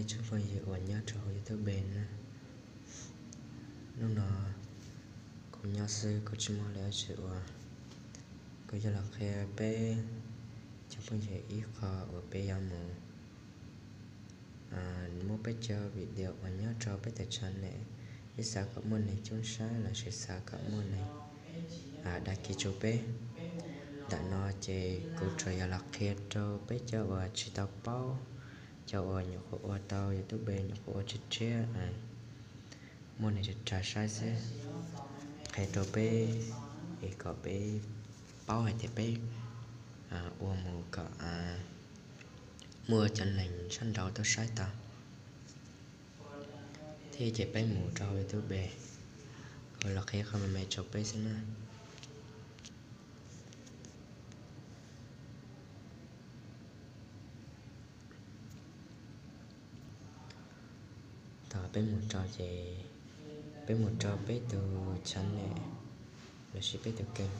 Tsoom phooj ywg uas nyob rau hauv YouTube na, hnub no kuv nyob xwb kuv tsis muaj dab tsi ua, kuv yuav los qhia peb cov phooj ywg ib qho uas peb yuav mus muab peb cov video uas nyob rau peb tus channel, peb xav kom muaj neeg coob saib lossis xav kom muaj neeg dag kis rau peb. Ntawm no ces kuv tsuas yog los qhia rau peb cov uas tsis tau paub, cov uas nyuam qhuav ua tau YouTube, nyuam qhuav ua tshiab tshiab, muaj neeg rau saib xwb, qhia rau peb es kom peb paub hais tias peb ua mus kom muaj cov neeg sab nraud tuaj saib tau. Thiab ces peb mus rau YouTube, kuv los qhia qhov me me rau peb xwb na. Thaum peb mus rau ces peb mus rau peb tus channel lossis peb tus kênh.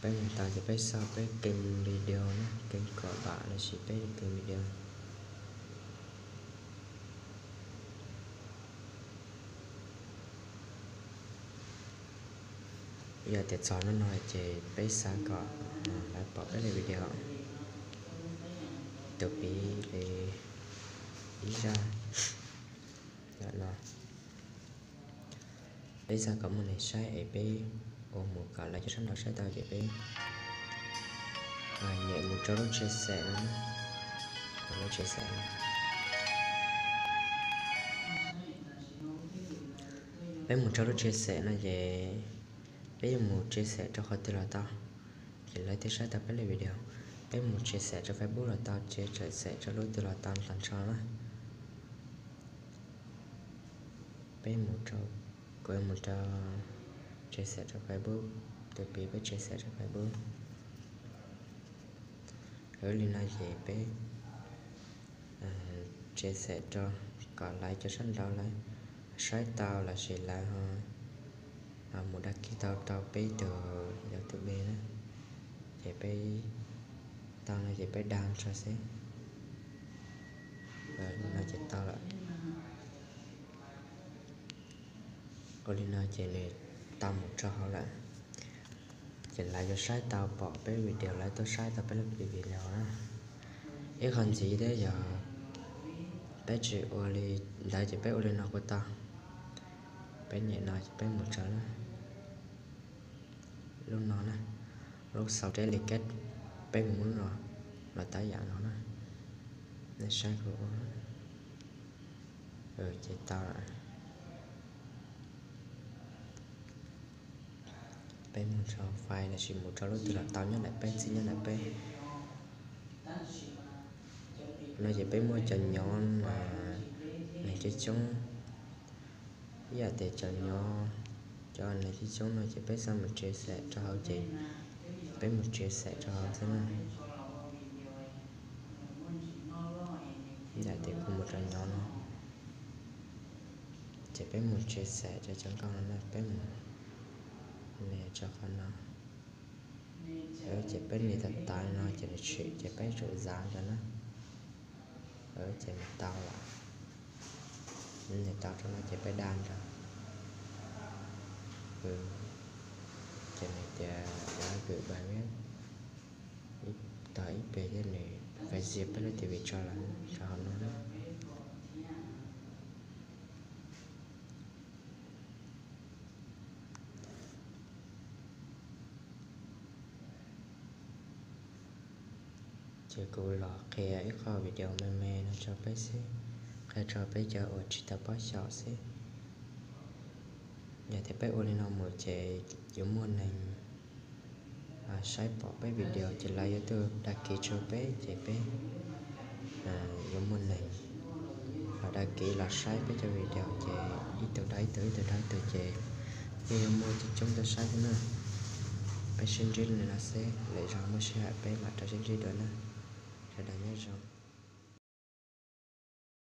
Peb mus tau ces peb xauj peb kênh video na, kênh kos vam lossis peb kênh video. Yog tias txog hnub no ces peb xav kom lawv pom peb li video tus piv li ib zaj no. Peb xav kom muaj neeg saib es peb ua mus kom lawv cov sab nraud saib tau ces peb nyem mus rau lub chia sẻ no, lub chia sẻ no. Peb mus rau lub chia sẻ no ces peb yuav mus chia sẻ rau qhov twg los tau, ces lawv thiaj saib tau peb li video. Peb mus chia sẻ rau Facebook los tau, chia sẻ rau lub twg los tau tag nrho na. Peb mus rau, kuv mus rau chia sẻ rau Facebook, tus piv peb chia sẻ rau Facebook. Li no ces peb chia sẻ rau kom lawv cov sab nraud lawv saib tau lossis lawv ho mus dag kis tau rau peb tus YouTube na. Ces peb tau no ces peb dag tso xwb. No ces tau lawm. Ua li no ces nws tau mus rau hauv lawm. Ces lawv yuav saib tau pom peb video, lawv tuaj saib tau peb lub video na. Ib qho ntxiv thiab yog peb tsis ua li ntawd ces peb ua li no kuj tau. Peb nyem no ces peb mus rau lub no na, lub sau dej li keb, peb mus muab no los tau yam no na. Nej saib kuv ua, ces tau lawm. Peb mus rau file lossis mus rau lub twg los tau nyob ntawm peb, txij nyob ntawm peb. No ces peb muab cov nyov neeg coob coob, ib yam tias cov nyov, cov neeg coob coob no ces peb xav mus chia sẻ rau hauv ces peb mus chia sẻ rau hauv xwb na. Ib yam tias kuv mus rau nyov no ces peb mus chia sẻ rau cov nkauj no na, peb mus nias rau qhov no. Ces peb nias tau tas no ces nws tshwm ces peb tsum zav rau na. Ces nws tau lawm. Nws tau rau no ces peb dag rau. Ces nws tias gửi bài viết, tau ib pliag thiab nws fais zias peb lub T V tso lawm rau hauv no na. Ces kuv los qhia ib qho video me me no rau peb xwb, qhia rau peb cov uas tsis tau paub xyaum xwb. Yog tias peb ua li no mus ces yuav muaj neeg saib pom peb video ces lawv yuav tuaj dag kis rau peb ces peb yuav muaj neeg los dag kis los saib peb cov video ces ib tug dag ib tug, ib tug dag ib tug ces yeej yuav muaj coob coob tuaj saib xwb na. Peb sib ntsib li no xwb, lwm zaug muaj sij hawm peb mam rov sib ntsib dua na. Sawv daws nyob zoo.